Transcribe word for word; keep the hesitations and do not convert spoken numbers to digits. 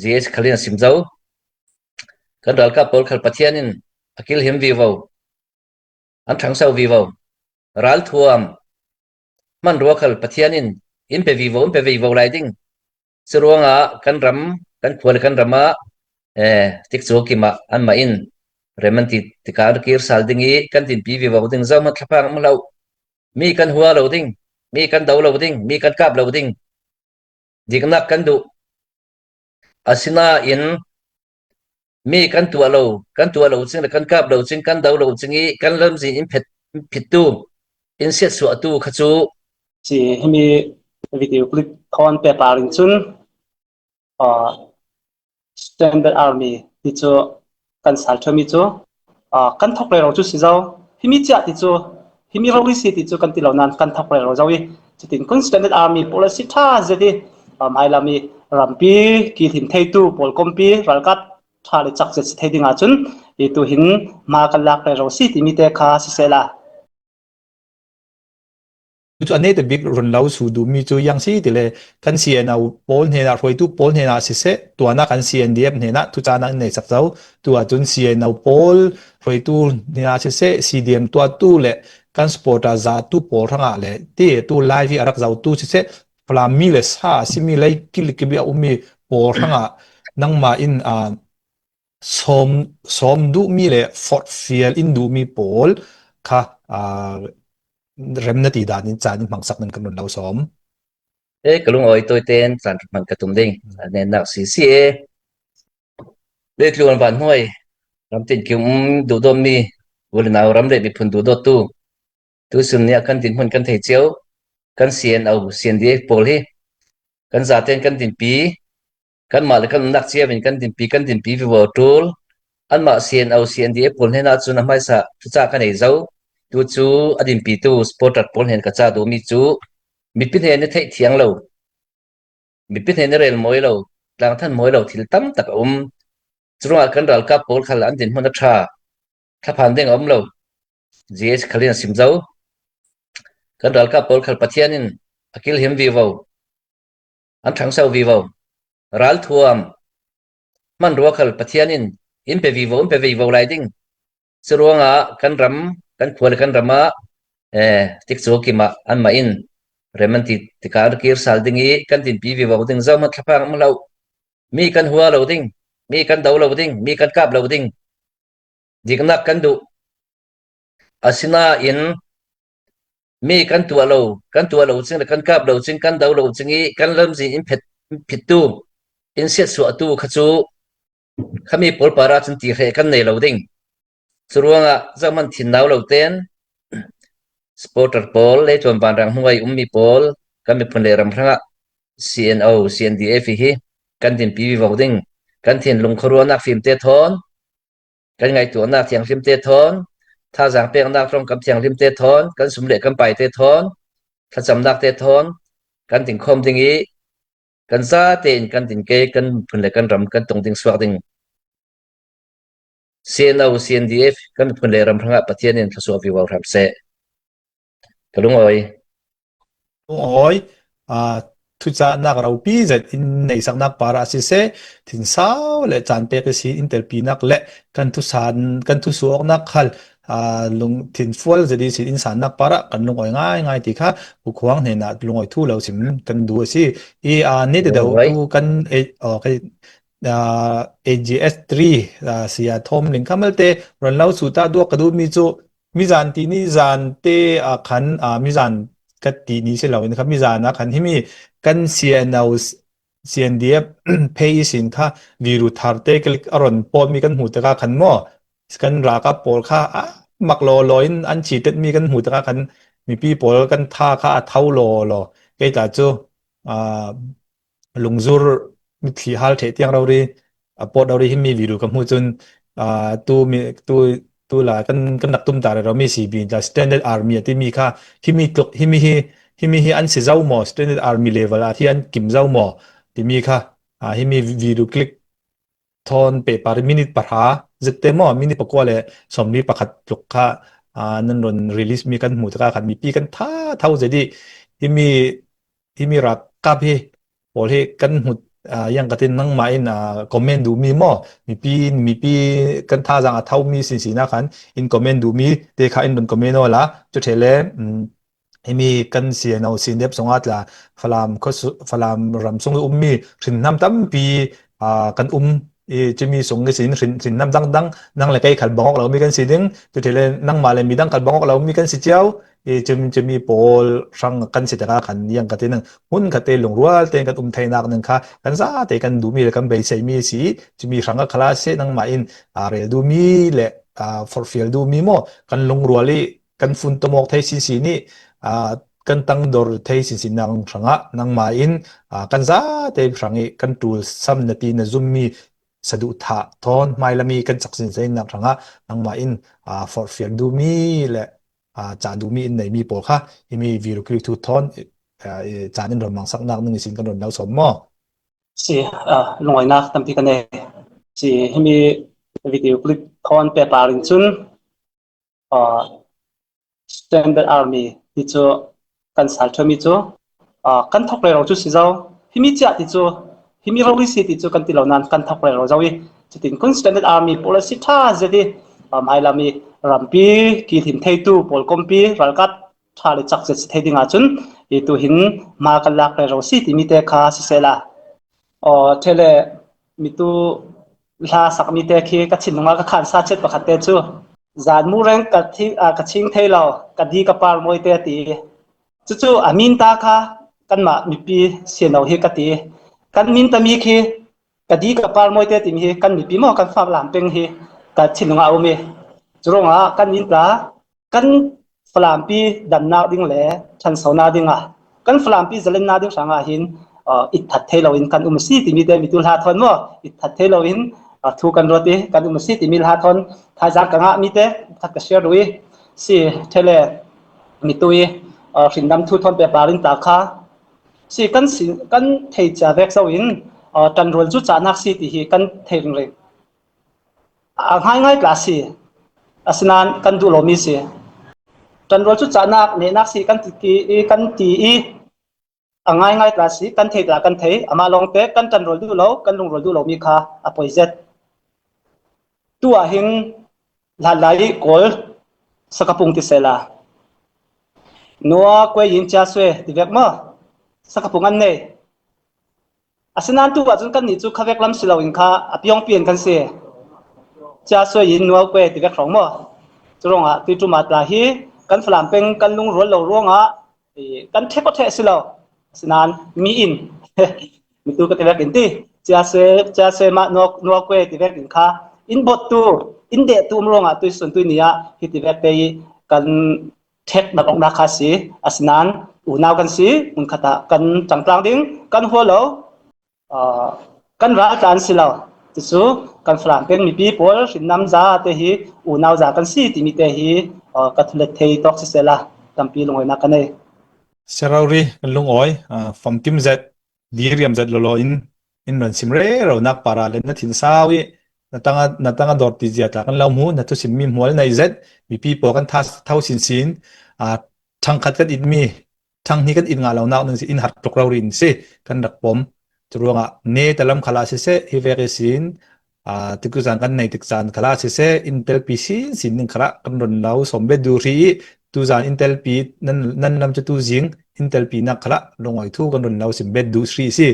GS khalin a sim zo. Kan ralkap pawl khal Pathian in a kilhim vivo, an thangso vivo, ralthuam hmanrua khal Pathian in in pe vivo, in pe vivo lai ding. Curuangah kan ram, kan khua le kan ram ah, eh, tikcu kimah anmah in rem an ti tikah an kir sal ding ih kan dinpi vivo ding. Zohman thlaphang um lo. Mi kan hua lo ding, mi kan do lo ding, mi kan kap lo ding. Diknak kan duh. Asinain mi kan tuah lo, kan tuah lo cing le kan kap lo cing, kan do lo cing ih kan lamzin in phet, in phittu, in siatsuahtu kha cu. Ci himi video clip thawn pehpar in cun, ah, Standard Army ti cu kan sal ṭhami cu, ah, kan thok rero cu si zo. Himi cia ti cu, himi rori si ti cu kan ti lo nain kan thok rero zo ih, cutin kun Standard Army pawl a si ṭha zet ih, ah, hmailam ih rampi kihlim theitu pawl kompi ralkap ṭha le cak zet si thei ding ahcun, ih tuhin hma kan lak rero si timi te kha sisehla. Cucu a neite bik run lo su duhmi cu yang si tile kan C N O pawl hnenah, hruaitu pawl hnenah siseh, tuanah kan C N D F hnenah thucahnak in nei sak zo. Tu ahcun C N O pawl hruaitu hnenah siseh, C D M tuahtu le kan supporter zahtu pawl hrangah le ti tu live hi a rak zotu siseh, Falam mi le sa a simi lei kilkil a ummi pawl hrangah nangmah in, aa, sawm, sawm duhmi le forhfial in duhmi pawl kha, aa, rem na ti dan in caan in hmangsak nan kan run lo sawm. E, ka lungawi tawite in caan hman ka tum ding. A nennak si si e. Leitlun vanhnuai ramtin ki um duhdawtmi, u le nau ram le miphun duhdawttu, tusun nih a kan dinhmun kan thei cio, kan C N O, C N D F pawl hi kan zaten kan dinpi, kanmah le kan umnak cio in kan dinpi, kan dinpi vivo ṭul. Anmah C N O, C N D F pawl hnenah cun a hmaisa thucah ka nei zo. Tu cu a dinpitu supporter pawl hnen ka ca duhmi cu mipi hnen i theih thiang lo, mipi hnen i rel mawi lo, tlangthan mawi lo thil tam tak a um. Curuangah kan ralkap pawl khal an dinhmun a ṭha, thlaphan ding a um lo. GS khalin a sim zo. Kan ralkap pawl khal Pathian in a kilhim vivo, an thangso vivo, ralthuam hmanrua khal Pathian in in pe vivo, in pe vivo lai ding. Curuangah kan ram, kan khua le kan ram ah, eh, tikcu kimah anmah in rem an ti tikah an kir sal ding ih kan dinpi vivo ding. Zohman thlaphang um lo. Mi kan hua lo ding, mi kan do lo ding, mi kan kap lo ding. Diknak kan duh. Asinain mi kan tuah lo, kan tuah lo cing le kan kap lo cing, kan do lo cing ih kan lamzin in phet, in phittu, in siatsuahtu kha cu khami pawl parah cun ti hreh kan nei lo ding. Curuangah zohman thin nau lo ten supporter pawl, leitlun vanrang hnuai ummi pawl, kan miphun le ram hrangah C N O, C N D F hi kan dinpi vivo ding. Kan thinlung khuaruahnak fimte thawn, kan ngaihtuahnak thianghlimte thawn, thazaang peknak ṭongkam thianghlimte thawn, kan sum le kan paite thawn, thlacamnakte thawn kan dinkhawm ding ih kan zate in kan din ke, kan miphun le kan ram kan tong ding suak ding. C N O, C N D F kan miphun le ram hrangah Pathian in thluasuah vivo hram seh. Ka lungawi. Lungawi, aa, thucahnak ropi zet in neisaknak parah siseh, thinsau le caan pek ihsin in telpinak le kan thusan, kan thusuahnak khal, aa, lung, thinfual zet ihsin in sannak parah kan lungawi ngaingai ti kha Pu Khuang hnenah lungawi thu lo sim kan duh a si. I, aa, ni te deuh tu kan, eh, okay, aa, A G S three, aa, Sia Thawm Ling kha malte ron lo suhta duak ka duhmi cu mizan tini zan te ah khan, aa, mizan ka tini si loin kha mizan ah khan himi kan C N O, C N D F phei ihsin kha viru thar te klik a ron pawtmi kan hmuh tikah khan maw, kan ralkap pawl kha a mak lawlaw in an chitetmi kan hmuh tikah khan mipi pawl kan tha kha a tho lawlaw. Kei tla cu, aa, lungzur mitthli hal ṭheh tiang rori, a pawt rori himi video ka hmuh cun, aa, tu mi, tu, tu la kan, kan rak tumtah rero mi si bik tla Standard Army a timi kha himi tluk, himi hi, himi hi an si zo maw, Standard Army level ah hi an kim zo maw timi kha, aa, himi video clip thawn pehpar minute pahra zik te maw, minute pakua le sawmli pakhat tluk kha, aa, nan ron release mi kan hmuh tikah khan mipi kan tha tho zet ih himi, himi ralkap hi pawl hi kan hmuh, ah, yang katin nangmah in, ah, comment duh mi maw, mipi, mipi kan thazang a tho mi sinsin a khan in comment duh mi te kha in run comment aw la, cu ṭhe le, um, himi kan siano sin dep sung a tla Falam khua su-, Falam ram sung i ummi hrinhnam tampi, ah, kan um i cimi sung i sin hrin, hrinhnam dangdang nang le kei khal bangawk lo mi kan si ding, cu ṭhe le nangmah le midang khal bangawk lo mi kan si cio. I cim, cimi pawl hrang kan si taka khan yang katin hmun khat te lungrual tein kan um theinak ning kha kan zate kan duhmi le kan beiseimi si. Cimi hrang a khala si nangmah in, ah, rel duhmi le, ah, forhfial duhmi maw kan lungrual i kan fun tomawk thei sinsin i, ah, kan tangdor thei sinsinnak hrangah nangmah in, ah, kan zate hrang i kan ṭulsam na ti na zummi saduhthah thawn hmailam i kan cak sinsinnak hrangah nangmah in, ah, forhfial duhmi le, ah, cah duhmi in neimi pawl kha himi video clip thu thawn, ah, i caan in run mangsaknak ning i sin kan run lo sawm maw? Si, ah, lungawinak tampi ka nei. Si, himi video clip thawn pehpar in cun, ah, Standard Army ti cu kan sal ṭhami cu, ah, kan thawk rero cu si zo. Himi cia ti cu, himi rori si ti cu kan ti lo nan kan thawk rero zo i, cutin kun Standard Army policy ṭha zet i, ah, hmailam i rampi kihlim theitu pawl kompi ralkap ṭha le cak zet si thei ding ahcun, i tuhin hma kan lak rero si timi te kha sisehla, aw, ṭhe le mitu hla sakmi te khi ka thinlung ah ka khansa chet pakhat te cu, zan mu reng ka thi-, ah, ka ching thei lo, ka di ka par mawi te ti. Cucu a min ta kha kanmah mipi siano hi ka ti. Kan min tami khi ka di ka par mawi te timi hi kan mipi maw kan Falam peng hi ka thinlung ah a um i. Curuangah kan min ta kan Falampi damnak ding le ṭhansonak dingah kan Falampi zalennak ding hrangah hin, aa, itthat thei loin kan um a si timi te mitu hla thawn maw? Itthat thei loin, aa, thu kan ruat i kan um a si timi hla thawn thaizang ka ngahmi te khat ka share duh i si ṭhele mitu i, aa, hringnam thu thawn pehpar in ta kha si kan si, kan thei cia vek so in, aa, ṭanrual cu cahnak si ti hi kan thei ringring. A ngaingai tla si, asinain kan duh lomi si. Ṭanrual cu cahnak nehnak si kan ti, kan ti i a ngaingai tla si, kan thei tla kan thei, amah lawngte kan ṭanrual duh lo, kan lungrual duh lomi kha a poi zet. Tu ah hin hlanlai i Kawl sakapung ti sehla, nua kuai in cia sue ti vek maw? Sakapung an nei. Asinain tu ahcun kannih cu khavek lam si loin kha a piawngpi in kan si. Cia sui in nuau kuai ti vek hrawng maw? Curuangah tuiṭum ah tla hi kan Falam peng kan lungrual lo ruangah, i, kan ṭhek aw ṭheh si lo. Asinain mi in mitu ka ti vek in ti. Cia sui, cia sui mah nuau, nuau kuai ti vek in kha in bottu, in dehtu um ruangah tuisun tuini ah hi ti vek te i kan ṭhek nak awknak kha si. Asinain unau kan si, hmunkhat ah kan ṭangtlang ding, kan hua lo, aa, kan ral tla an si lo. Cucu kan Falam peng mipi pawl hrinnam za te hi unau za kan si timi te hi, aa, ka thulet thei tawk sisehla tampi lungawinak ka nei. Sia rori kan lungawi, aa, famkim zet, diriam zet lawlaw in, in run sim reronak parah le na thinsau i na tanga, na tanga dawr ti zia tla kan lo hmu, na thusimmi hmual nei zet, mipi pawl kan tha, tho sinsin, aa, ṭhangkhat kan itmi, ṭhanghnih kan it ngah lonak ning si, in har tluk rori in si, kan rak pom. Curuangah neta lam khalah siseh, hi vek ihsin, aa, tikuzan kan nei tikcaan khalah siseh, in telpi sinsin ding khalah kan run lo sawm bet duh hrih i, tuzan in telpi nan, nan lam cu tuzing in telpinak khalah lungawi thu kan run lo sim bet duh hrih si.